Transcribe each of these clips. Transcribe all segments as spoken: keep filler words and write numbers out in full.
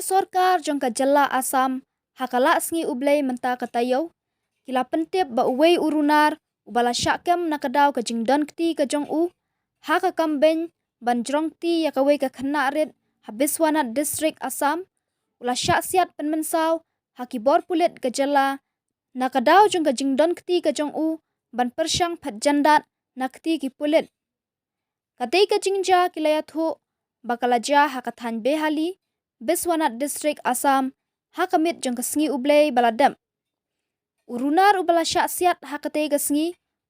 sorkar jong ka jylla Assam ha ka la sngi U Blei mynta ka taïew ki la pyntip ba uwei u runar uba la shah kem na ka daw ka jingdon kti ka jong u ha ka kam beiñ ban jrong kti ïa kawei ka khynnah rit ha Biswanath District, Assam, u la shah siat pynmynsaw ha ki bor pulit ka jylla na ka daw jong ka jingdon kti ka jong u ban pyrshang phet jyndat na kti ki pulit. Katei ka jingjia ki la ïathuh ba ka la jia ha ka thaiñ Behali, Biswanath District, Assam, ha ka miet jong ka sngi U Blei ba la dep. U runar uba la shah siat ha katei ka sngi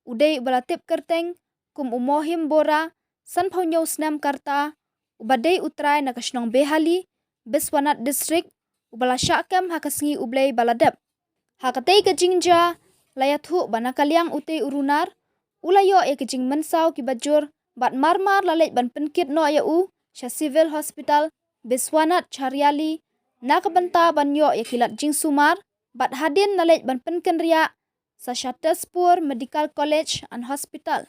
u dei uba la tip kyrteng kum u Mohim Bora, sanphew hynñiew snem ka rta, uba dei u trai na ka shnong Behali, Biswanath District, uba la shah kem ha ka sngi U Blei ba la dep. Ha katei ka jingjia la ïathuh ba na ka liang utei u runar u la ïoh ïa ki jingmynsaw kiba jur bad marmar la leit ban pynkit noh ïa u sha Civil Hospital Biswanath Chariali na ka bynta ban ïoh ïa ki lad jingsumar bad hadien la leit ban pynkynriah sa sha Tezpur Medical College and Hospital.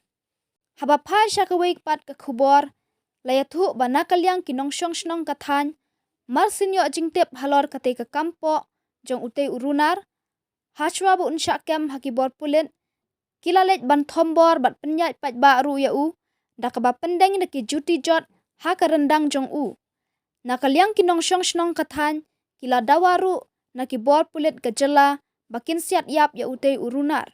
Haba phai sha kawei pat ka khubor la ïathuh ba na ka liang ki nongshong shnong ka thaiñ mar sien ïoh jingtip halor katei ka kam poh jong utei u runar, hashwa ba un shah kem ha ki bor pulit, ki la leit ban thombor bad pynïaid paidbah ruh ïa u da kaba pyndeng da ki juti jot ha ka ryndang jong u. Na ka liang ki nongshong shnong ka thaiñ ki la dawa ruh na ki bor pulit ka jylla ba kin siat ïap ïa utei u runar.